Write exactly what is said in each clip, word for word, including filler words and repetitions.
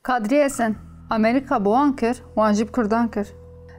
Kadrî Esen, Amerîka bi wan kir, wan jî bi Kurdan kir.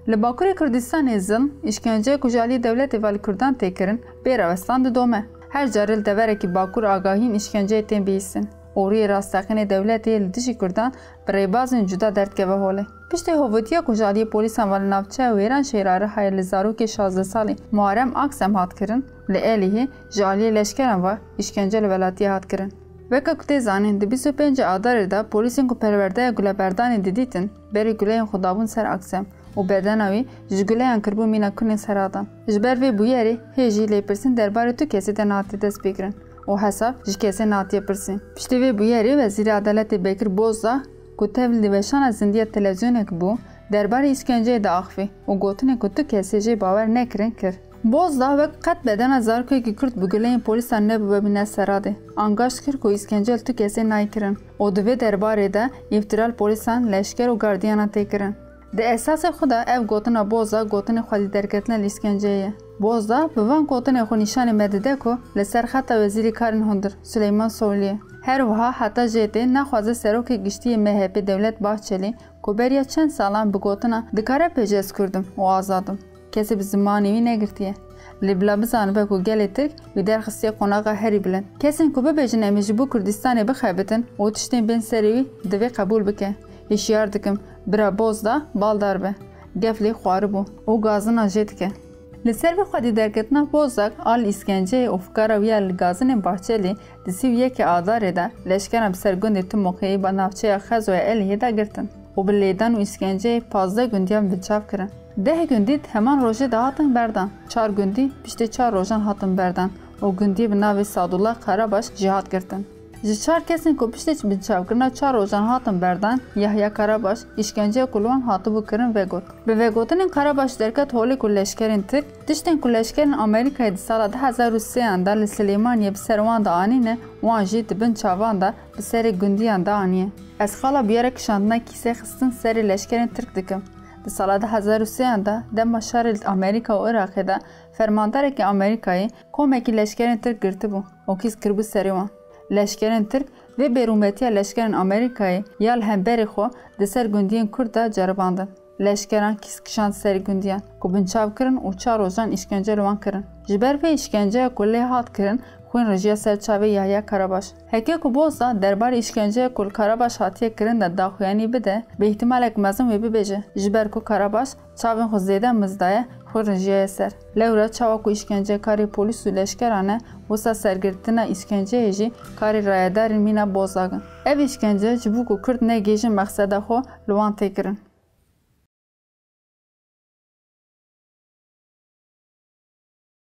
Li Bakurê Kurdistanê zilm, îşkence ku ji aliyê dewletê ve li Kurdan tê kirin, bê rawestan didome. Her carê li deverekî Bakur agahîn îşkenceyê tên bihîstin û rûyê rasteqînê dewletê li dijî Kurdan bi rêbazên cuda derdikeve holê. Piştî hovîtiya ku ji aliyê polîsan ve li navçeya Wêran Şêra Rihayê li zarokê şazdeh salî Muharrem Aksem hat kirin, li Êlihê ji aliyê leşkeran ve îşkence li welatiyê hat kirin. Weke ku tê zanîn, di bîst û pêncê Adarê de polîsên ku perwerdeya guleberdanê didîtin, berî guleyên xwe dabûn ser Aksem û bedena wî ji guleyan kiribû mîna kunên seradan. Ji ber vê bûyerê hê jî lêpirsîn derbarê tu kesê de nehatiye destpêkirin û hesab ji kesê nehatiye pirsîn. Piştî vê bûyerê Wezîrê Edaletê Bekir Bozdağ, ku tevlî weşana zindiya televîzyonekî bû, derbarê îşkenceyê diaxivî û gotinê ku tu kesê jê bawer nekirin kir. Bozdağ wek qet bedena zarokekî Kurd bi guleyên polîsan nebûbe mîna seradê. Angaşt kir ku îşkence li tu kesê nayê kirin û di vê derbarê de îftira li polîsan, leşker û gardiyana tê kirin. Di esasê xwe de ev gotina Bozdağ gotinê xwedî derketina li îşkenceyê ye. Bozdağ bi van gotinên xwe nîşanê me dide ku li ser xeta wezîrê karên hundir Suleyman Soylu ye. Her wiha heta jê tê naxwaze serokê giştî yê M H P Devlet Bahçelî, ku beriya çend salan bi gotina dikare pêjez Kurd im û azad im, kesê bi zimanê wî negirtiye. Lê bila bizanibe ku gelê Tirk wî derxistiye qonaxa herî bilind. Kesên ku bibêjin em ê ji bo Kurdistanê bixebitin û tiştên bên serê wî, divê qebûl bike. Hişyar dikim, bira Bozdağ baldar be. Gef lê xwaribû û gazina jê dike. Li ser vê xwedî derketina Bozdağ a li îşkenceyê û fikara wî ya li gazinên Bahçelî di sî û yekê Adarê de leşkeran bi ser gundê Timoqeyê ba navçeya Xezoya Êlihê de girtin û bi lêdan û îşkenceyê pazdeh gundiyan binçav kirin. Deh gundî di heman rojê de hatin berdan, çar gundî piştî çar rojan hatin berdan û gundiyê bi navê Sadullah Karabaş jî hat girtin. Ji çar kesên ku piştî binçavkirina çar rojan hatin berdan, Yahya Karabaş, îşkenceya ku li wan hatibû kirin vegot. Bi vegotinên Karabaş derket holê ku leşkerên Tirk, tiştên ku leşkerên Amerîkayê di sala du hezar û sêyan de li Silêmaniyê bi ser wan de anîne, wan jî di bin çavan de bi serê gundiyan de aniye. Ez xala bûyera kişandina kîsê xistin serê leşkerên Tirk dikim. Di sala du hezar û sêyan de dema şerê li Amerîka û Iraqê de fermandarekî Amerîkayê komekî leşkerên Tirk girtibû û kîs kiribû serê wan. Leşkerên Tirk vê bêrûmetiya leşkerên Amerîkayê ya li hemberî xwe di ser gundiyên Kurd de ceribandin. Leşkeran kîs kişand serî gundiyan ku binçav kirin û çar rojan îşkence li wan kirin. Ji ber vê îşkenceya ku lê hat kirin, xwîn rijiya ser çavê Yahya Karabaş. Heke ku Bozdağ derbarê îşkenceya ku li Karabaş hatiye kirin de daxuyanî bide, bi îhtimalek mezin wê bibêje, ji ber ku Karabaş çavên xwe zêde mizdaye, xwe rijiyaye ser. Lewra çawa ku îşkence karê polîs û leşkeran e, wisa sergirtina îşkenceyê jî karê rayedarên mîna Bozdağ in. Ev îşkence ji bo ku Kurd negihêjin mexseda xwe li wan tê kirin.